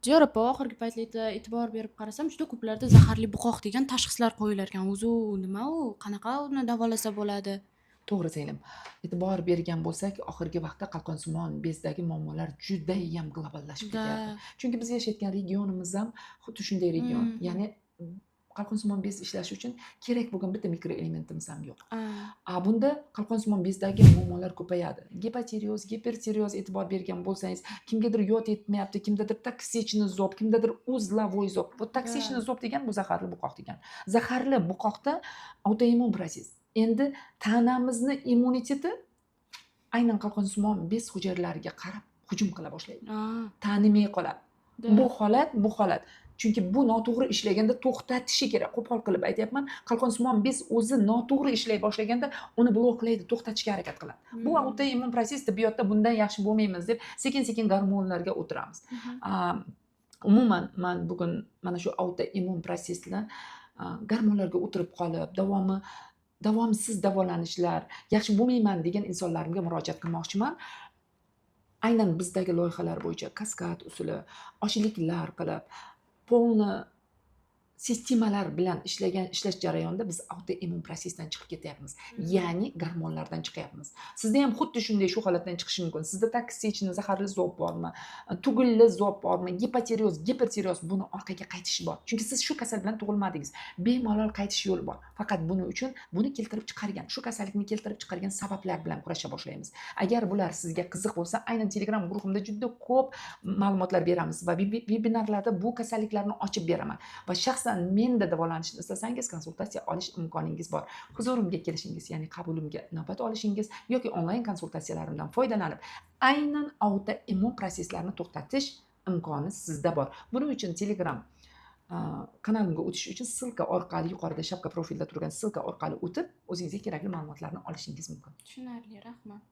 Diyora opa, oxirgi paytlarda e'tibor berib qarasam, juda ko'plarda zaharli buqoq degan tashxislar qo'yilar ekan. O'zi u nima u? Qanaqa uni davolasa bo'ladi? To'g'ri, singlim. E'tibor bergan bo'lsak, oxirgi vaqtda qalqonsimon bezdagi muammolar judayam globallashib ketyapti. Chunki biz yashayotgan regionimiz ham xuddi shunday region. Ya'ni qalqonsimon bez ishlashi uchun kerak bo'lgan bitta mikroelementimiz ham yo'q. A bunda qalqonsimon bezdagi muammolar ko'payadi. Gipotireoz, gipertireoz, e'tibor bergan bo'lsangiz, kimgadir yod yetmayapti, kimdadir токсичный зоб, kimdadir узловой зоб. Bu токсичный зоб degan bu zaharli buqoq degan. Zaharli buqoqda autoimmun protsess. Endi tanamizni immuniteti aynan qalqonsimon bez hujayralariga qarab hujum qila boshlaydi. Tanimay qoladi. Bu holat. Chunki bu noto'g'ri ishlaganda to'xtatishi kerak. Qo'pol qilib aytyapman, qalqonsimon bez o'zi noto'g'ri ishlay boshlaganda uni bloklaydi, to'xtatishga harakat qiladi. Bu autoimmun protsess, tibbiyotda bundan yaxshi bo'lmaymiz deb sekin-sekin gormonlarga o'tiramiz. Umuman man bugun mana shu autoimmun protsesslar, gormonlarga o'tirib qolib, davomi davomsiz davolanishlar, yaxshi bo'lmayman degan insonlarimga murojaat qilmoqchiman. Aynan bizdagi loyihalar bo'yicha kaskad usuli, ochliklar qilib, полный sistemalar bilan ishlagan ishlash jarayonida biz autoimmun protsessdan chiqib ketyapmiz. Ya'ni gormonlardan chiqyapmiz. Sizda ham xuddi shunday shu holatdan chiqishi mumkin. Sizda токсичный zaharli зоб bormi, tugunli зоб bormi, gipotireoz, gipertireoz, buni orqaga qaytishi bor. Chunki siz shu kasal bilan tug'ilmadingiz. Bemalol qaytish yo'li bor. Faqat buning uchun buni keltirib chiqargan, shu kasallikni keltirib chiqargan sabablar bilan kurasha boshlaymiz. Agar bular sizga qiziq bo'lsa, aynan Telegram guruhimda juda ko'p ma'lumotlar beramiz va vebinarlarda bu kasalliklarni ochib beraman. Va shaxsan menda davolanishni istasangiz, konsultatsiya olish imkoningiz bor. Huzurimga kelishingiz, ya'ni qabulimga navbat olishingiz yoki onlayn konsultatsiyalarimdan foydalanib, aynan autoimmun protsesslarni to'xtatish imkoni sizda bor. Buning uchun Telegram kanalimga o'tish uchun ссылка orqali, yuqorida шапка profilda turgan ссылка orqali o'tib, o'zingizga kerakli ma'lumotlarni olishingiz mumkin. Tushunarli, rahmat.